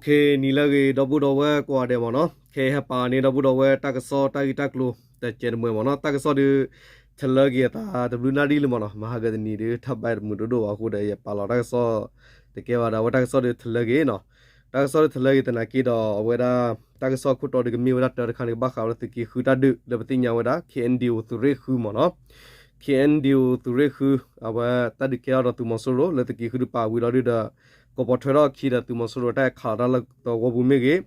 ခဲနံၤလၢအဂ့ၤ ဒီပုၢ်ဒီဝဲၢ်ကိးဂၤဒဲးမ့ၢ်နီၤ, ခဲအံၤဟဲပာ်န့ၢ်ဒီပုၢ်ဒီဝဲၢ်တၢ်ကစီၣ်တၢ်ဂ့ၢ်တၢ်ကျိၤ တကဲးတမှဲၤမ့ၢ်နီၤ, တၢ်ကစီၣ်ဒုး ထလၢက့ၤအသးတဘျုးနၣ်ရံၣ်လံမ့ၢ်နီၤ, မဟါကတနံၤဒုး ထၢၣ်ဘၣ်တမုာ်ဒိၣ်ဒိၣ်ဘၣ်အဃိဒီး ယပာ်လီၤတၢ်ကစီၣ် တကဲဘၣ်ဒီး အဝဲတၢ်ကစီၣ်ဒုးထလၢက့ၤနီၤ, တၢ်ကစီၣ်ဒုးထလၢက့ၤသနာ်က့ဒီး အဝဲဒၣ် တၢ်ကစီၣ်ခိၣ်တီဒုးကမ့ၢ်ဝဲဒၣ်တၢတခါန့ၣ် ကဘၣ်ဃးလၢသုးက့ဃုတၢ်ဒုး လၢပသ့ၣ်ညါဝဲဒၣ် ခ့ၣ်အဲၣ်ယူၣ် သုးရ့ၣ်ဃုမ့ၢ်နီၤ, ခ့ၣ်အဲၣ်ယူၣ် သုးရ့ၣ်ဃု အဝဲတၢ်ဒုးကဲထီၣ်ဒီးသုးမီၤစိရိၤ လၢသုးက့ဃုတပၤဝံၤဒီးဒုးဒီး ကပီၤထွဲထီၣ်အခံဒီး သုးမီၤစိရိၤတၢ်အဲၣ်ခးလီၤတၢ်လၢသဝီပူၤမ့ၢ်ဂ့ၤ,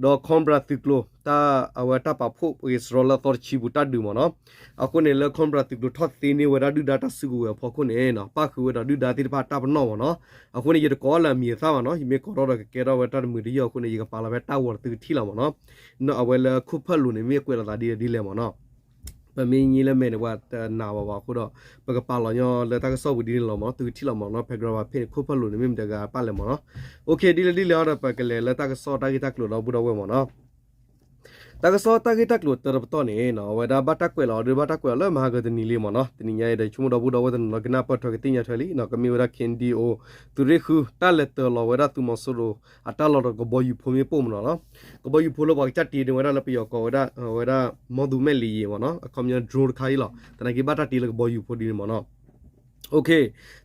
ဒီး Cobra သုးကျိၤ တၢ်အဝဲတၢ်ပာ်ဖှိၣ်ပှဲၤစရီလၢအသီတဆံပူၤတၢ်ဒုးမ့ၢ်နီၤ, အဃိန့ၣ်လၢ Cobra သုးကျိၤထီၣ်သ့န့ၢ်ဝဲဒၣ်ဒုၣ်ဒါတၢ်စုကဝဲၤအဖီခိၣ်န့ၣ် ပၣ်ဃုာ်ဝဲဒီးဒုၣ်ဒါသ့ၣ်တဖၣ်တၢ်ပနီၣ်မ့ၢ်နီၤ, အဃိန့ၣ် ယတကိးလၢအမံၤအသၣ်ဘၣ်နီၤ, ယမ့ၢ်ကိးထီၣ်ဒီးကကဲထီၣ်ဝဲတၢ်တမုာ်တယုၢ်အဃိန့ၣ် ယကပာ်လီၤဖဲတၢ်ဂီၤဒီးသုကထံၣ်လီၤမ့ၢ်နီၤ, အဝဲလၢခိၣ်ဖၢၣ်လိၤန့ၣ်မ့ၢ်ကွဲးလိာ်သးဒ်လဲၣ်ဒ်လဲၣ်မ့ၢ်နီၤ ပမ့ၢ်ညံလၢမဲာ်န့ၣ် ပှၤတနာ်ဘၣ်ဘၣ်အဃိဒီး ပကပာ်လီၤညီလၢတၢ်ကစီၣ်ပူၤဒ်န့ၣ်လီၤမ့ၢ်နီၤ, သုကထံၣ်လီၤမ့ၢ်နီၤ, ဖဲ Cobra ဖဲန့ၣ် ခိၣ်ဖၢၣ်လိၤန့ၣ် မ့ၢ်မတၤတဂၤပၣ်လဲၣ်မ့ၢ်နီၤ, ဒ်လဲၣ်ဒ်လဲၣ်အံၤဒီး ပကလဲၤလၢတၢ်ကစီၣ်တၢ်ဂ့ၢ်တၢ်ကျိၤဒီပုၢ်ဒီဝဲၢ်မ့ၢ်နီၤ တၢ်ကစီၣ်တၢ်ဂ့ၢ်တၢ်ကျိၤတၢတပတီၢ်န့ၣ်နီၤ, အဝဲဒၣ်ဘၣ်တၢ်ကွဲးလီၤဒုး ဘၣ်တၢ်ကွဲးလီၤလၢမဟါကတနံၤလံမ့ၢ်နီၤ, တနံၤညါအံၤဒီး ဆိကမိၣ်ဒီပုၢ်ဒီဝဲၢ်တနီၤနီၤကနၢ်ပၢၢ်ထွဲကသ့ၣ်ညါထွဲလံနီၤ, ကမ့ၢ်ဝဲဒၣ် ခ့ၣ်အဲၣ်ယူၣ် သုးရ့ၣ်ဃု တၢ်လဲၤတၢၤလီၤဝဲဒၣ်သုးမီၤစိရိၤ အတၢ်လီၢ်ဒီးကဘီယူၤဖိမ့ၣ်ပိၢ်မ့ၢ်နီၤ, ကဘီယူၤဖိလၢပှၤကစၢ်တ့န့ၢ်ဝဲဒၣ်လၢပယီၤကိးဝဲဒၣ် အဝဲဒၣ် မော်သူမဲလီရေ မ့ၢ်နီၤ, အခီပညီ drone တခါအံၤလီၤ, သနာ်က့ဘၣ်တၢ်တ့လၢကဘီယူၤဖိဒ်န့ၣ်မ့ၢ်နီၤ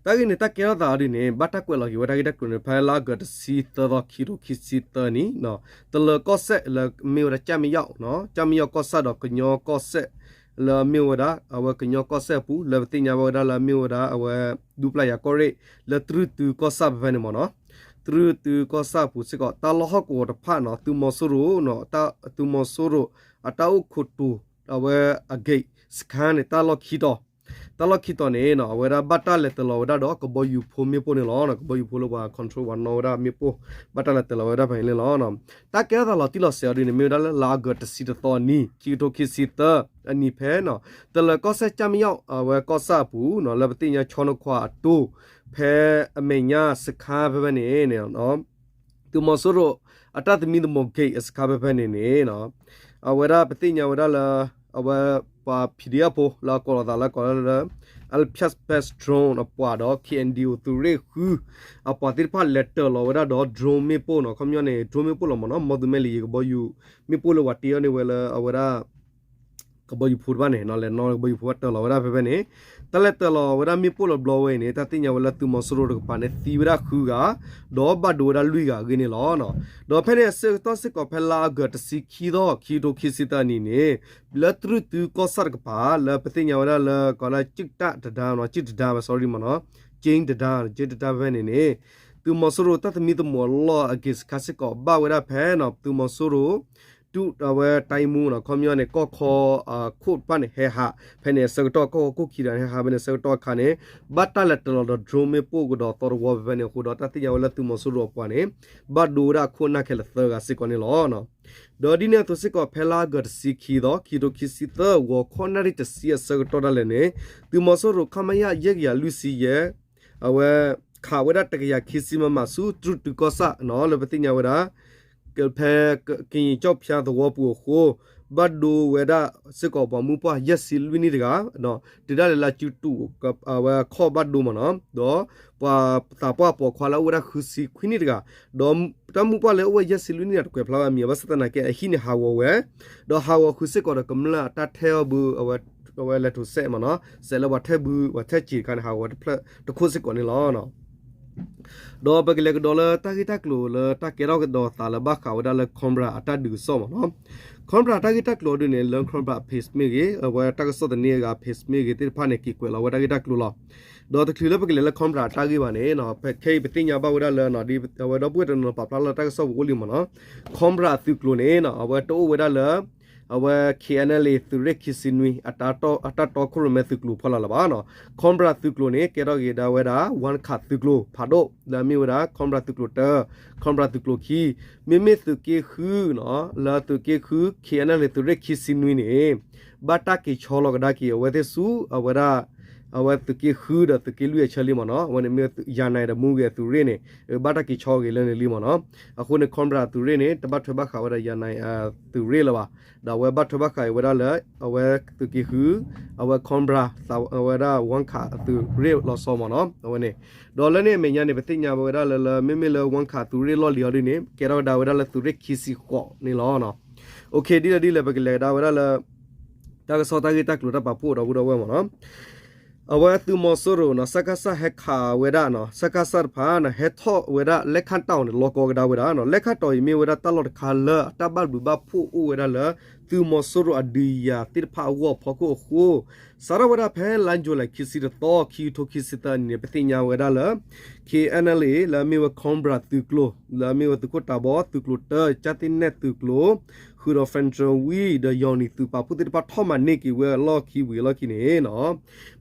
တၢ်ဂ့ၢ်န့ၣ် တၢ်ကဲထီၣ်သးအီၤဒ်န့ၣ် ဘၣ်တၢ်ကွဲးလီၤက့ၤဝဲတၢ်ဂ့ၢ်တၢ်ကျိၤန့ၣ် ဖဲလါအီကူးတဆံသၢသီ ခံကထိခံဆံသၢနံၣ်, တလၢၤကီၢ်စဲၣ်လၢအမ့ၢ်ဝဲဒၣ် ကၠၣ်မံယီၣ်, ကၠၣ်မံယီၣ်ကီၢ်ဆၣ်ဒီးကညီကီၢ်စဲၣ် လၢအမ့ၢ်ဝဲဒၣ် အဝဲကညီကီၢ်စဲၣ်အပူၤ လၢပသ့ၣ်ညါဘၣ်ဝဲဒၣ်လၢအမ့ၢ်ဝဲဒၣ် အဝဲ ဒူပျၢ်ယၤကီၢ်ရ့ၣ် လၢတြုၢ်တုကီၢ်ဆၣ်ဖဲဖဲန့ၣ်မ့ၢ်နီၤ, တြုၢ်တုကီၢ်ဆၣ်အပူၤစ့ၢ်ကီး တၢ်လီၢ်ဟီၣ်ကဝီၤတဖၣ်နီၤ သုးမီၤစိရိၤ သုးမီၤစိရိၤ အတၢ်အိၣ်ခိးတူာ် အဝဲအ gate စခါန့ၣ် တၢ်လီၢ်ခံတီၤ, တၢ်လီၢ်ခံတီၤန့ၣ်နီၤ အဝဲဒၣ်ဘၣ်တၢ်လဲၤတၢၤလီၤဝဲဒၣ်ဒီးကဘီယူၤဖိမ့ၣ်ပိၢ်န့ၣ်လီၤ. ကဘီယူၤဖိလၢပှၤ control ပှၤနီၣ်ဝဲဒၣ်မ့ၣ်ပိၢ် ဘၣ်တၢ်လဲၤတၢၤလီၤဝဲဒၣ်ဖဲန့ၣ်လီၤ. တၢ်ကဲထီၣ်သးလီၤတံၢ်လီၤဆဲးအီၤဒ်န့ၣ် မ့ၢ်ဝဲဒၣ်လၢလါအီကူးတဆံတသီနံၤ ခံကထိခံဆံသၢအနံၤဖဲနီၤ တလၢၤကီၢ်စဲၣ် ကၠၣ်မံယီၣ် အဝဲကီၢ်ဆၣ်အပူၤနီၤ လၢပသ့ၣ်ညါ ဆီနိခွါအတိ ဖဲအမဲာ်ညါစခါဖဲဖဲန့ၣ်န့ၣ် သုးမီၤစိရိၤ အတၢ်သမံသမိး gate အစခါဖဲဖဲန့ၣ်န့ၣ် အဝဲဒၣ်ပသ့ၣ်ညါဝဲဒၣ်လၢ အဝဲပှၤ P D F ဖိ လၢအကိးလိာ်သးလၢကိးလၢ Alpha Space Drone အပှၤဒီး K N D O သုးရ့ၣ်ဃု အပှၤသ့ၣ်တဖၣ်လဲၤတၢၤလီၤဝဲဒၣ်ဒီး drone မ့ၣ်ပိၢ်နီၤ ခီပညီန့ၣ် drone မ့ၣ်ပိၢ်လီၤမ့ၢ်နီၤ မော်သူမဲလီရေ ကဘီယူၤ မ့ၣ်ပိၢ်လၢပှၤတ့အီၤန့ၢ်ဝဲလၢအဝဲဒၣ် ကဘီယူၤဖိတဖၣ်န့ၣ် လဲၤနီၣ်ကဘီယူၤဖိဘၣ်တၢၤလီၤဝဲဒၣ်ဖဲဖဲန့ၣ် တၢ်လဲၤတၢၤလီၤဝဲဒၣ်မ့ၣ်ပိၢ်လၢဘျီဝဲအံၤန့ၣ် တၢ်သ့ၣ်ညါဝဲလၢသုးမီၤစိရိၤတကပၤန့ၣ် သံဝဲဒၣ်ဃုဂၤ ဒီးဘၣ်ဒိဝဲဒၣ်လွံၢ်ဂၤအဂ့ၢ်န့ၣ်လီၤ. ဒီးဖဲန့ၣ်အဆၢကတီၢ်စ့ၢ်ကီးဖဲလါအီကူးတဆံခံသီ ခံကထိခံဆံသၢနံၤန့ၣ် လၢတြုၢ်တုကီၢ်ဆၣ်တကပၤ လၢပသ့ၣ်ညါဝဲဒၣ်လၢကိးလၢ ကၠံၣ်တဒါ ကၠံၣ်တဒါ sorry မ့ၢ်နီၤ ကၠံၣ်တဒါ ကၠံၣ်တဒါဖဲန့ၣ်န့ၣ် သုးမီၤစိရိၤတၢ်သမံသမိးအလီၢ်အက့ၤစခါစ့ၢ်ကီး ဘၣ်ဝဲဒၣ်ဖဲနီၤ သုးမီၤစိရိၤ ဒုးအဝဲ တိုင်းမှူးနီၤ ခီပညီန့ၣ် ကီၢ်ခီအခိၣ်တဖၣ်န့ၣ် ဟဲဟး ဖဲန့ၣ်အဆၢကတီၢ် ကီၢ်ခီခိၣ်ခံဒီးန့ၣ် ဟဲဟးဖဲန့ၣ်အဆၢကတီၢ်အခါန့ၣ် ဘၣ်တၢ်လဲၤတၢၤလီၤဒီး drone မ့ၣ်ပိၢ်ကဒီးသီတဝီဖဲဖဲန့ၣ်အဃိဒီး တၢ်သ့ၣ်ညါဝဲလၢသုးမီၤစိရိၤအပှၤန့ၣ် ဘၣ်ဒိဝဲဒၣ်အခိၣ်အနၢ်ခဲလၢာ်သၢဂၤစ့ၢ်ကီးန့ၣ်လီၤ. ဒီးဒ်န့ၣ်အသိးစ့ၢ်ကီး ဖဲလါအီကူးတဆံခံသီ ခံကထိခံဆံသၢ ဂီၤခီနၣ်ရံၣ်တဆံအဆၢကတီၢ်ဒၣ်လဲာ်န့ၣ် သုးမီၤစိရိၤ ခမရ ယဲၢ်ကယၤလွံၢ်ဆံယဲၢ် အဝဲ ခးဝဲဒၣ်တကယၤခံဆံ မမ ဆူတြုၢ်တုကီၢ်ဆၣ်နီၤ လၢပသ့ၣ်ညါဝဲဒၣ် ဖဲ ကရင်ကျောက်ဖြာသဝီပူၤအဃိ ဘၣ်ဒိဝဲဒၣ်စ့ၢ်ကီးပှၤမုၢ်ပှၢ်ယဲၢ်ဆံလွံၢ်နံၣ်တဂၤ တုၤဒၣ်လဲာ်လၢစုတူး အဝဲခီၣ်ဘၣ်ဒိမ့ၢ်နီၤ ဒီးပှၤသးပှၢ်ပိာ်ခွါလၢအအိၣ်ဝဲဒၣ်ဃုဆံခွံနံၣ်တဂၤ ဒီးတၢ်မုၢ်ပှၢ်လၢအအိၣ်ဝဲယဲၢ်ဆံလွံၢ်နံၣ်တဂၤတကွဲးဖျါဝဲအမံၤ ဘၣ်ဆၣ်သနာ်က့ အဟံၣ်န့ၣ်ဟးဂီၤဝဲ ဒီးဟးဂီၤဃုာ်စ့ၢ်ကီးဒီးကမျၢၢ်အတၢ်ထဲအီၣ်ဘု အဝဲလဲၤထိးစဲးမ့ၢ်နီၤ စဲးလၢပှၤထဲဘု ပှၤထဲစံးတခါန့ၣ် ဟးဂီၤတဖျၢၣ်တခိၣ်စ့ၢ်ကီးန့ၣ်လီၤ. ဒီးပကလဲၤကဒီးလၢတၢ်ဂ့ၢ်တၢ်ကျိၤလၢတၢ်ကဲထီၣ်ကဒီးသးလၢဘၣ်ဃးဝဲဒၣ်လၢ Cobra အတၢ်ဒုးကစီၣ်မ့ၢ်နီၤ Cobra တၢ်ဂ့ၢ်တၢ်ကျိၤဒ်န့ၣ် လၢ Cobra page မ့ၢ်ဂ့ၤ အဝဲတၢ်ကစီၣ်သန့အဂၤ page မ့ၢ်ဂ့ၤသ့ၣ်တဖၣ်န့ၣ် က့ၤကွဲးလီၤဝဲတၢ်ဂ့ၢ်တၢ်ကျိၤလီၤ. ဒီးတချုးလၢပကလဲၤလၢ Cobra အတၢ်ဂ့ၢ်ဘၣ်န့ၣ် ခဲအံၤပသ့ၣ်ညါဘၣ်ဝဲဒၣ်လၢ အဝဲဒီပုၢ်ဝဲၢ်တနီၤနီၤပာ်ဖျါလၢတၢ်ကစီၣ်ပူၤအိၣ်လံမ့ၢ်နီၤ Cobra အသုးကျိၤန့ၣ် အဝဲတအိၣ်ဝဲဒၣ်လၢ အဝဲ K N L A သုးရ့ၣ်ခံဆံနွံ အတၢ်တီခိၣ်ရိၣ်မဲသုးကျိၤဖီလာ်လၢၤဘၣ်နီၤ Cobra သုးကျိၤန့ၣ် ကဲထီၣ်က့ၤဒၣ်ဝဲဒၣ် ဝၣ်ခးသုးကျိၤဖးဒိၣ် လၢအမ့ၢ်ဝဲဒၣ် Cobra သုးကျိၤတၢ Cobra သုးကျိၤခံ မ့မ့ၢ်သုးက့ဃုနီၤ လၢသုးက့ဃု K N L A သုးရ့ၣ်ခံဆံနွံန့ၣ် ဘၣ်တၢ်က့ၤဆီလီၤကဒါက့ၤအဝဲသ့ၣ်ဆူ အဝဲဒၣ် အဝဲသုးက့ဃုဒီးသုးက့လွံၢ်အဆၢလံမ့ၢ်နီၤ. အဝဲန့ၣ်မ့ၢ်ယၤနဲၣ်ဒီးမူဂဲၤသုးရ့ၣ်န့ၣ် ဘၣ်တၢ်က့ၤဆီဂ့ၤလၢန့ၣ်လံမ့ၢ်နီၤ. အဃိန့ၣ် Cobra သုးရ့ၣ်န့ၣ် တဘၣ်ထွဲဘၣ်ဃးဝဲဒၣ်ယၤနဲၣ် သုးရ့ၣ်လၢၤဘၣ်. ဒီးအဝဲဘၣ်ထွဲဘၣ်ဃးဝဲဒၣ်လၢ အဝဲသုးက့ဃု အဝဲ Cobra အဝဲဒၣ် ဝၣ်ခး သုးရ့ၣ်လီၤဆီမ့ၢ်နီၤ. အဝဲန့ၣ် ဒီးလၢန့ၣ်အမဲာ်ညါန့ၣ် ပသ့ၣ်ညါဝဲဒၣ်လၢ လၢမ့မ့ၢ်လၢ ဝၣ်ခး သုးရ့ၣ်လီၢ်လံၤအီၤဒ်န့ၣ် ကဲထီၣ်ကဒါဝဲဒၣ်လၢသုးရ့ၣ်ခံဆံဃိးန့ၣ်လီၤ. ဒ်လဲၣ်ဒ်လဲၣ် ပကလဲၤကဒါဝဲဒၣ်လၢ တၢ်ကစီၣ်တၢ်ဂ့ၢ်တၢ်ကျိၤတၢ်ပာ်ဖှိၣ်ဒီပုၢ်ဒီဝဲၢ်မ့ၢ်နီၤ. အဝဲသုးမီၤစိရိၤနီၤ စကစ ဟဲခးဝဲဒၣ်နီၤ စကစ တဖၣ်န့ၣ် ဟဲထီၣ်ဝဲဒၣ်လဲၣ်ခၣ်တီၣ်န့ၣ် လီၤကီကဒါဝဲဒၣ်နီၤ. လဲၣ်ခၣ်တီၣ်အံၤမ့ၢ်ဝဲဒၣ်တၢ်လီၢ်တခါလၢ အတၢ်ဘၣ်ဘျုးဘၣ်ဖှိၣ်အိၣ်ဝဲဒၣ်လၢ သုးမီၤစိရိၤအဒုးယၤသ့ၣ်တဖၣ်အဂီၢ်အဖီခိၣ်အဃိ စးထီၣ်ဝဲဒၣ်ဖဲလါ July ခံဆံတသီ ခံကထိခံဆံသၢနံၣ်န့ၣ် ပသ့ၣ်ညါဝဲဒၣ်လၢ K N L A လၢအမ့ၢ်ဝဲ Cobra သုးကျိၤ လၢအမ့ၢ်ဝဲသုးခိၣ်တၤဘီ သုးကျိၤတၢ ကၠၢ်သ့ၣ်နဲၣ်သုးကျိၤ ဃုာ်ဒီး Federal Wing ဒီး Yawning သုးပာ်ဖှိၣ်သ့ၣ်တဖၣ်ထီၣ်မၤန့ၢ်က့ၤဝဲအလီၢ်ခံဝံၤအလီၢ်ခံန့ၣ်နီၤ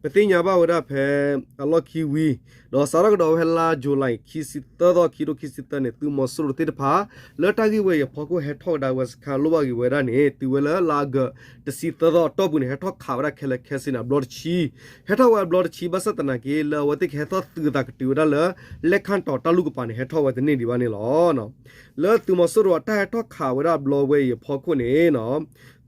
ပသ့ၣ်ညါဘၣ်ဝဲဒၣ်ဖဲအလီၢ်ခံဝံၤ ဒီးစးထီၣ်ကဒီးဝဲဖဲလါ July ခံဆံသၢသီ ခံကထိခံဆံသၢန့ၣ် သုးမီၤစိရိၤသ့ၣ်တဖၣ် လၢတၢ်ဂ့ၢ်ဝဲအံၤအဖီခိၣ် ဟဲထီၣ်ကဒါဝဲစခါလိၣ်ဘၣ်က့ၤဝဲဒၣ်န့ၣ် တုၤဝဲလၢလါအီကူး တဆံသၢသီအတီၢ်ပူၤန့ၣ် ဟဲထီၣ်ခးဝဲဒၣ်ခဲလၢာ်ခဲဆ့န့ၣ် အဘျီတဆံ ဟဲထီၣ်ဝဲအဘျီတဆံ ဘၣ်ဆၣ်သနာ်က့ လၢအဝဲသ့ၣ်ကဟဲထီၣ်သုးအသးကတုၤဝဲဒၣ်လၢ လဲၣ်ခၣ်တီၣ်တၢ်လူၢ်ကပၤန့ၣ် ဟဲထီၣ်ဝဲတန့ၢ်ဒံးဘၣ်န့ၣ်လီၤ. လၢသုးမီၤစိရိၤအတၢ်ဟဲထီၣ်ခးဝဲဒၣ်အဘျီဝဲအံၤအဖီခိၣ်န့ၣ်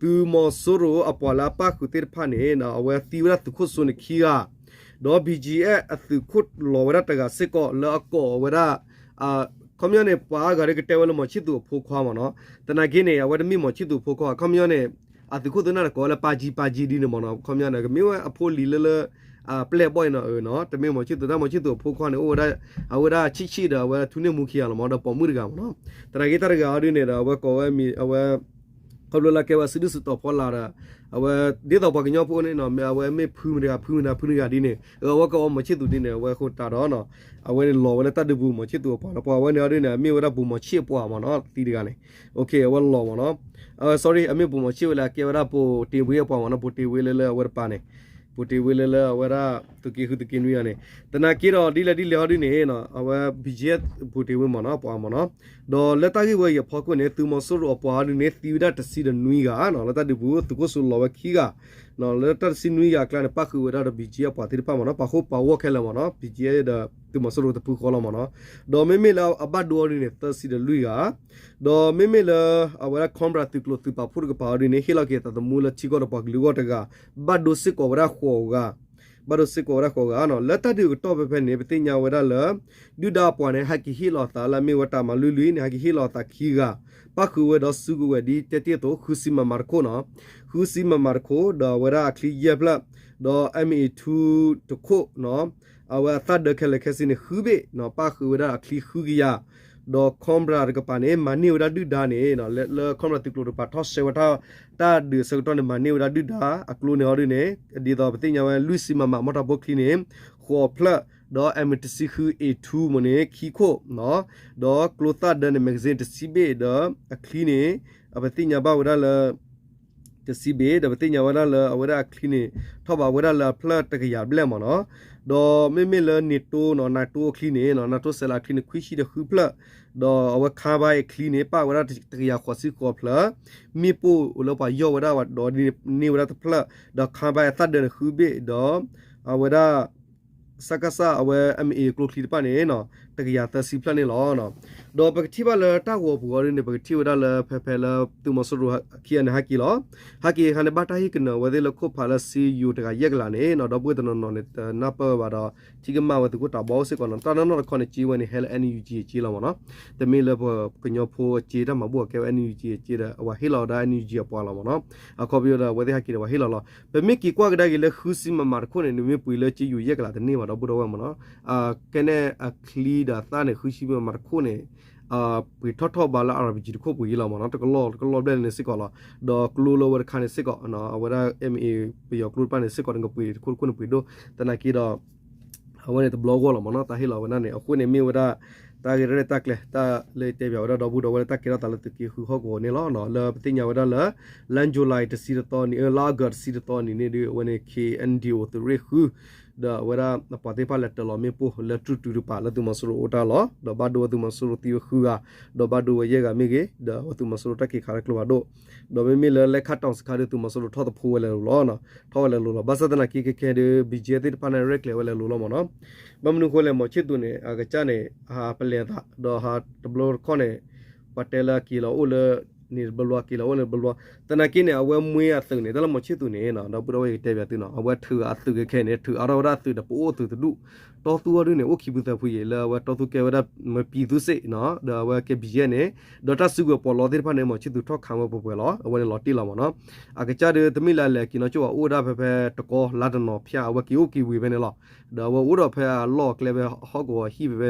သုးမီၤစိရိၤအပှၤလၢအပၣ်ဃုာ်သ့ၣ်တဖၣ်န့ၣ် အဝဲသံဝဲဒၣ်သုးခိၣ်စိန့ၣ်ခံဂၤ ဒီး B G F အသုးခိၣ်လီၤဝဲဒၣ်တဂၤစ့ၢ်ကီး လၢအကိးဝဲဒၣ် ခီပညီန့ၣ် ပှၤအါဂၤဒီးကတဲဝဲလၢ မီၤဆံ�သူးအဖိခွါမ့ၢ်နီၤ. သနာ်က့န့ၣ် အဝဲတမ့ၢ်မီၤဆံသူးအဖိခွါ ခီပညီန့ၣ် အသုးခိၣ်သနာ်က့ကိးဝဲလၢ ပၢ်ကၠံ ပၢ်ကၠံ ဒ်န့ၣ်မ့ၢ်နီၤ. ခီပညီန့ၣ် ကမ့ၢ်ဝဲအဖိလံၤလၢလၢ ပျဲၢ်ဘီၣ်အံၤနီၤ နီၤ တမ့ၢ်မီၤဆံသူး တၢ်မီၤဆံသူးအဖိခွါန့ၣ် အိၣ်ဝဲဒၣ် အဝဲဒၣ်ဆံးဆံးဒီး အဝဲထူန့ၢ်မူခံဂၤလီၤမ့ၢ် ဒီးပိာ်မုၣ်တဂၤမ့ၢ်နီၤ. သနာ်က့တၢ်တဂၤအီၤဒ်န့ၣ်ဒီး အဝဲကိးဝဲမံၤ အဝဲ ခီဖျိလၢကဲဝဲစုဒုၣ်စုတီၤဖီလာ်ဒီး အဝဲ ဒ်သိးပှၤကညီဖိန့ၣ်နီၤ အဝဲမ့ၢ်ဖုမတၤတဂၤ ဖုမတၤတဂၤ ဖုမတၤတဂၤဒ်န့ၣ် အဝဲကိးဝဲမီၤဆံသူးဒ်န့ၣ် အဝဲဃိတးဒီးနီၤ အဝဲန့ၣ်လီၤဝဲလၢတၢ်ဒုးပူၤ မီၤဆံသူးအပှၤနီၤ ပှၤဝဲန့ၣ်အီၤဒ်န့ၣ် အမ့ၢ်ဝဲဒၣ်ပူၤမီၤဆံအပှၤမ့ၢ်နီၤ သံတဂၤန့ၣ် အဝဲလီၤမ့ၢ်နီၤ sorry အမ့ၢ်ပူၤမီၤဆံဝဲလၢအကဲဝဲဒၣ်ပိာ်တ့ၢ်ဝ့အပှၤမ့ၢ်နီၤ ပိာ်တ့ၢ်ဝ့လၢလၢအဝဲတပၤန့ၣ် ပိာ်တ့ၢ်ဝ့လၢလၢအဝဲဒၣ် သုးက့ဃုသုးက့နွံအီၤန့ၣ် သနာ်က့ဒီးဒ်လဲၣ်ဒ်လဲၣ်အီၤဒ်န့ၣ်နီၤ အဝဲ B G F ပိာ်တ့ၢ်ဝ့မ့ၢ်နီၤ ပှၤမ့ၢ်နီၤ ဒီးလၢတၢ်ဂ့ၢ်ဝဲအံၤအဖီခိၣ်န့ၣ် သုးမီၤစိရိၤအပှၤအီၤဒ်န့ၣ် သံဝဲဒၣ်တဆံဒီးနွံဂၤနီၤ လၢတၢ်ဒုးပူၤ သုးခိၣ်စိလီၤဝဲခံဂၤ လၢတၢ်တဆံနွံဂၤအကျါန့ၣ် ပၣ်ဃုာ်ဝဲဒၣ်ဒီး B G F အပှၤသ့ၣ်တဖၣ်မ့ၢ်နီၤ ပာ်ဃိပာ်ဂီၢ်ခဲလၢာ်မ့ၢ်နီၤ B G F ဒီးသုးမီၤစိရိၤတဖုဃီလီၤမ့ၢ်နီၤ ဒီးမ့မ့ၢ်လၢအဘၣ်ဒိအီၤဒ်န့ၣ် သၢဆံဒီးလွံၢ်ဂၤ ဒီးမ့မ့ၢ်လၢ အဝဲဒၣ် Cobra သုးကျိၤသုးပာ်ဖှိၣ်တကပၤအီၤဒ်န့ၣ် ဟ့ၣ်လီၤက့ၤသးသမူလၢထံကီၢ်ဒီးပှၤကလုာ်အဂီၢ်တဂၤ ဘၣ်ဒိစ့ၢ်ကီးဝဲဒၣ်ဃိးဂၤ ဘၣ်ဒိစ့ၢ်ကီးဝဲဒၣ်ဃိးဂၤနီၤ လၢတၢ်ဒုးအကတီၢ်ဖဲဖဲန့ၣ် ပသ့ၣ်ညါဝဲဒၣ်လၢ ဒုၣ်ဒါအပှၤန့ၣ် ဟဲက့ၤဟ့ၣ်လီၤအသးလၢအမ့ၢ်ဝဲတၢ်မၤလွံၢ်လွံၢ်န့ၣ် ဟဲက့ၤဟ့ၣ်လီၤအသးခံဂၤ ပၣ်ဃုာ်ဝဲဒီးစုကဝဲၤဒ်တဲတ့ၢ်အသိး ဃုဆံ MM တခိၣ်နီၤ ဃုဆံ MM တခိၣ် ဒီးအဝဲဒၣ်အချံယဲၢ်ဖျၢၣ် ဒီး M A two တခိၣ်နီၤ အဝဲအသၣ်ဒၢခဲလၢာ်ခဲဆ့န့ၣ် ဃုဘ့ၣ်နီၤ ပၣ်ဃုာ်ဝဲဒၣ်အချံဃုကယၤ ဒီး Cobra တကပၤန့ၣ် မၤန့ၢ်ဝဲဒၣ်ဒုၣ်ဒါန့ၣ် လၢ လၢ Cobra သုးကျိၤတကပၤထီၣ်ဆှဲဝဲ တၢ်ဒုးအဆၢကတီၢ်န့ၣ် မၤန့ၢ်ဝဲဒၣ်ဒုၣ်ဒါ အကျိန့ၣ်အီၤဒ်န့ၣ် ဒ်သိးပသ့ၣ်ညါဝဲ လွံၢ်ဆံ MM မီၢ်တၢ်ဘိချံန့ၣ် ဃိးဖျၢၣ် ဒီး M တဆံဃု A two မ့ၢ်န့ၣ် ခံခိၣ် ဒီးကျိသၣ်ဒၢန့ၣ် magazine တဆံဘ့ၣ် ဒီးအချံန့ၣ် ပသ့ၣ်ညါဘၣ်ဝဲဒၣ်လၢ တဆံဘ့ၣ် ဒီးပသ့ၣ်ညါဝဲဒၣ်လၢအဝဲဒၣ်အချံန့ၣ် ထီၣ်ဘးဝဲဒၣ်လၢအဖျၢၣ်တကယၤဘျဲၣ်မ့ၢ်နီၤ ဒီးမ့မ့ၢ်လၢ NATO နီၤ NATO အချံန့ၣ် NATO စဲးလၤအချံန့ၣ် ခွံဆံဒီးဃုဖျၢၣ် ဒီးအဝဲ carbine အချံန့ၣ် ပၣ်ဝဲဒၣ်တကယၤဃိးဆံဃိးဖျၢၣ် မ့ၣ်ပိၢ်လၢပှၤယီၢ်ဝဲဒၣ်ဒီးန့ၢ်ဝဲဒၣ်တဖျၢၣ် ဒီး carbine အသၣ်ဒၢန့ၣ်ဃုဘ့ၣ် ဒီးအဝဲဒၣ် စကစ အဝဲ M A ကျိချံတဖၣ်န့ၣ် တကယၤသၢဆံဖျၢၣ်န့ၣ်လီၤ. ဒီးပကထံၣ်ဘၣ်လၢတၢ်ဂီၤပူၤအီၤဒ်န့ၣ် ပကထံၣ်ဝဲဒၣ်လၢဖဲဖဲလၢသုးမီၤစိရိၤခံဂၤန့ၣ်ဟဲက့ၤလီၤ. ဟဲက့ၤအခါန့ၣ် ဘၣ်တၢ်ဟ့ၣ်ကနၢၤအဝဲသ့ၣ်လၢခိၣ်ဖးလၢ စ့ယိၤ တဂၤယဲၢ်ကလးန့ၣ် ဒီပုၢ်ဝဲၢ်တနီၤနီၤန့ၣ် တနၢ်ပၢၢ်ဝဲဘၣ်ဒီး ထံၣ်ကမၣ်ဝဲသုးခိၣ်တၤဘီအိၣ်စ့ၢ်ကီးနီၤ တၢ်နီၢ်နီၢ်တခီန့ၣ် စ့ဝဲန့ၣ် ဟဲလၢ N U G အစ့လီၤမ့ၢ်နီၤ. တမ့ၢ်လၢပကညီဖိအစ့ တၢ်မၤဘူၣ်အကဲဝဲ N U G အစ့ဒီး အဝဲဟ့ၣ်လီၤဝဲဒၣ် N U G အပှၤလီၤမ့ၢ်နီၤ. အခီပညီဒီး အဝဲသ့ၣ်ဟဲက့ၤဒီး ပှၤဟ့ၣ်လီၤလီၤ. ပမ့ၢ်က့ၤကွၢ်ကဒါက့ၤလၢ ဃုဆံ MM တခိၣ်န့ၣ် နမ့ၢ်ပှ့ၤလၢစ့ယိၤယဲၢ်ကလးတန့ၢ်ဘၣ် ဒီပုၢ်ဒီဝဲၢ်မ့ၢ်နီၤ. ကဲန့ၣ်အချံဒီးအသၣ်န့ၣ် ဃုဆံ MM တခိၣ်န့ၣ် ပှ့ၤထီၣ်ထီၣ်ဘးလၢ RPG တခိၣ်ပှ့ၤလီၤမ့ၢ်နီၤ တကလီၢ်တကလီၢ်ဘျဲၣ်န့ၣ်စ့ၢ်ကီးလီၤ. ဒီးကျိလၢဝဲတခါန့ၣ်စ့ၢ်ကီး အဝဲဒၣ် M A ပယီၤကျိတဖၣ်န့ၣ်စ့ၢ်ကီး နကပှ့ၤတခိၣ်တခိၣ်န့ၣ်ပှ့ၤဒိၣ် သနာ်က့ဒီး အဝဲန့ၣ်တဘျီဂီၢ်လီၤမ့ၢ်နီၤ တၢ်ဟ့ၣ်လီၤဝဲဒၣ်န့ၣ် အဃိန့ၣ်မ့ၢ်ဝဲဒၣ် တၢ်ဂ့ၢ်ရဲၣ်တၢ်ကျဲၤ တၢ်လၢတဲပၠးဝဲဒၣ်ဒီပုၢ်ဒီဝဲၢ်လၢတၢ်ကဲထီၣ်သးလၢသုးက့ဃုဟီၣ်ကဝီၤန့ၣ်လီၤ. လၢပသ့ၣ်ညါဝဲဒၣ်လၢ လါယူၤလံတဆံတသီနံၤ လါအီကူးတဆံတသီနံၤန့ၣ်ဒီး အဝဲန့ၣ် K N D O သုးရ့ၣ်ဃု ဒီးအဝဲဒၣ်ပှၤသ့ၣ်တဖၣ်လဲၤတၢၤလီၤမ့ၣ်ပိၢ်လၢတြူးတုၤတပၤလၢသုးမီၤစိရိၤအိၣ်တၢ်လီၢ်, ဒီးဘၣ်ဒိဝဲသုးမီၤစိရိၤသံဝဲဃုဂၤ, ဒီးဘၣ်ဒိဝဲယဲၢ်ဂၤမ့ၢ်ဂ့ၤ, ဒီးအဝဲသုးမီၤစိရိၤတၢ်က့ၤခးတၢ်ကျိဖးဒိၣ်, ဒီးမ့မ့ၢ်လၢလဲၤခးတီၢ်စခါဒီးသုးမီၤစိရိၤထီၣ်သဖှိဝဲလဲၤလိၤလီၤ, ထီၣ်ဝဲလဲၤလိၤလီၤ. ဘၣ်ဆၣ်သနာ်က့ခဲခဲဒီး ဘံၣ်ကၠဲသ့ၣ်တဖၣ်န့ၣ် ရဲၣ်ကျဲၤဝဲလဲၤလိၤလီၤမ့ၢ်နီၤ. ဘၣ်မနုၤအဃိလဲၣ် မီၤဆ့ၣ်သူးန့ၣ် အကစၢ်န့ၣ် ဟးပလဲၤသး ဒီးဟးတဘျီတခီၣ်န့ၣ် ပှၤတဲလၢအက့ၤလီၤအိၣ်လၢ န့ၣ်တဘျီ က့ၤလီၤအိၣ်လၢတဘျီ, သနာ်က့န့ၣ် အဝဲမှ့အသုးန့ၣ် တၢ်လၢမီၤဆ့ၣ်သူးန့ၣ် ဒီပုၢ်ဒီဝဲၢ်ယကတဲပၠးသုနီၤ အဝဲထုးအသုးခဲခဲန့ၣ် ထုးအါထီၣ်ဝဲဒၣ်သုးဒီးပအိၣ်သုးတဒူၣ်, တီသူအီၤဒုန့ၣ် အိၣ်ခံပူၤသၢဖုယံၤ လၢအဝဲတီသူကဲဝဲဒၣ်မ့ၢ်ပံၤသူစ့ၣ်နီၤ ဒီးအဝဲကဲဘံၣ်ယဲၢ်န့ၣ်, ဒီးတၢ်စုကဝဲၤပီးလီသ့ၣ်တဖၣ်န့ၣ် မီၤဆ့ၣ်သူးထီၣ်ခးဝဲပှဲၤပှဲၤလီၤ အဝဲန့ၣ်လီၤတံၢ်လီၤမ့ၢ်နီၤ. အကစၢ်ဒီး တမ့ၢ်လၢအလဲၤက့ၤနီၢ်ကၠိဘၣ် အိၣ်ဝဲဒၣ်ဖဲဖဲတကီလါတနီၤဖၠါ အဝဲက့ၤအိၣ်က့ၤဝံၤဖဲန့ၣ်လီၤ. ဒီးအဝဲအိၣ်ဒီးဖဲအလီၢ်အကျဲဖဲဟီၣ်ကဝီၤဟံၣ်ဖဲဖဲ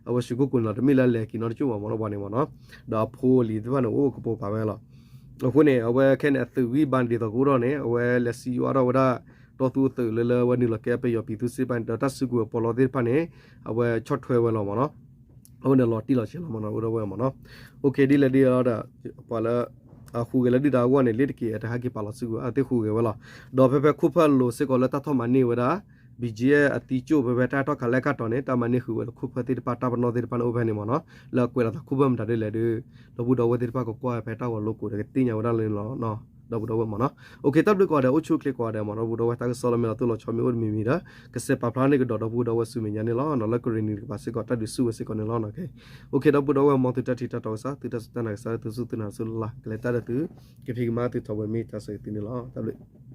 အဝဲစူးကိၣ်ကိၣ်န့ၣ်လီၤ. တမ့ၢ်လၢအလဲၤက့ၤနီၢ်ကၠိဘၣ်မ့ၢ်နီၤ ပှၤန့ၣ်မ့ၢ်နီၤ. ဒီးအဖိအလံၤသ့ၣ်တဖၣ်န့ၣ် အိၣ်ကပိာ်ပာ်ဝဲလီၤ. အဃိန့ၣ် အဝဲခဲန့ၣ် အသုးဂံၢ်ဘါန့ၣ်ဒ်သိးကအိၣ်ထီၣ်န့ၣ် အဝဲလဲၤစံးယိးအါထီၣ်ဝဲဒၣ် တီသူအသုးလၢလၢအဝဲနုာ်လီၤကဲပယီၤပံၤသူစ့ၣ်တဖၣ်န့ၣ် ဒီးတၢ်စုကဝဲၤပီးလီသ့ၣ်တဖၣ်န့ၣ် အဝဲဆီၣ်ထွဲဝဲလီၤမ့ၢ်နီၤ. အဝဲန့ၣ်လီၤတံၢ်လီၤဆဲးလီၤမ့ၢ်နီၤ ဒီပုၢ်ဒီဝဲၢ်မ့ၢ်နီၤ. အိၣ်ခ့ ဒ်လဲၣ်ဒ်လဲၣ်ဒီး ပှၤလၢ အဃုဂဲၤလၢဒုၣ်ဒါအဂီၢ်န့ၣ် လ့တက့ၢ် အတဟဲက့ၤပာ်လီၤစုကဝဲၤ အသ့ၣ်ဃုဂဲၤဝဲလီၤ. ဒီးဖဲဖဲခိၣ်ဖၢၣ်လိၤစ့ၢ်ကီးလၢတၢ်ထီၣ်မၤန့ၢ်ဝဲဒၣ် ဘံၣ်ကၠဲၣ်အသံကၠိၣ်ဖဲဖဲတၢ်ထီၣ်ခးလဲၣ်ခါတီၤန့ၣ် တၢ်မၤန့ၢ်ဃုာ်ဝဲလၢခိၣ်ဖၢၣ်သ့ၣ်တဖၣ် တၢ်ပနီၣ်သ့ၣ်တဖၣ်န့ၣ်အိၣ်ဖဲန့ၣ်မ့ၢ်နီၤ. လၢအကွဲးလီၤသးခိၣ်ဖၢၣ်မတၤဒ်လဲၣ်ဒီး ဒီပုၢ်ဒီဝဲၢ်သ့ၣ်တဖၣ်ကကွၢ်ဖဲတၢ်ဂီၤလိကိးဒီးကသ့ၣ်ညါဝဲဒၣ်လၢန့ၣ်လီၤ. ဒီပုၢ်ဒီဝဲၢ်မ့ၢ်နီၤ. အိၣ်ခ့ တၢ်ဘျုးကိးဂၤဒဲး အိၣ်ဆူၣ်အိၣ်ချ့ကိးဂၤဒဲးမ့ၢ်နီၤ ဒီပုၢ်ဒီဝဲၢ် တၢ်ကစီၣ်လၢမ့ၢ်လီၤတိၢ်လီၤဆီမ့ၢ်အိၣ်တမံၤမံၤဒီး ကစဲးပာ်ဖျါန့ၢ်ကဒီးဒီပုၢ်ဒီဝဲၢ်ဆူမဲာ်ညါန့ၣ်လီၤ. လၢကရ့ၣ်နံၤတကပၤစ့ၢ်ကီး တၢ်ဒုးဆူၣ်ဝဲစ့ၢ်ကီးန့ၣ်လီၤ. အိၣ်ခ့ ဒီပုၢ်ဒီဝဲၢ် မ်သုတၢ်ထံၣ်တၢ်တီကစၢ် သုတၢ်စူၢ်တၢ်နာ်ကစၢ် သုစူၢ်သုနာ်လၢသုလၢ် ကလဲၤတၢ်ဒီးသု ကဖံးကမၤသုထီၣ်ပှဲၤမ့ၢ်တၢ်ဆၢဂ့ၤသုန့ၣ်လီၤ. တၢ်ဘျုး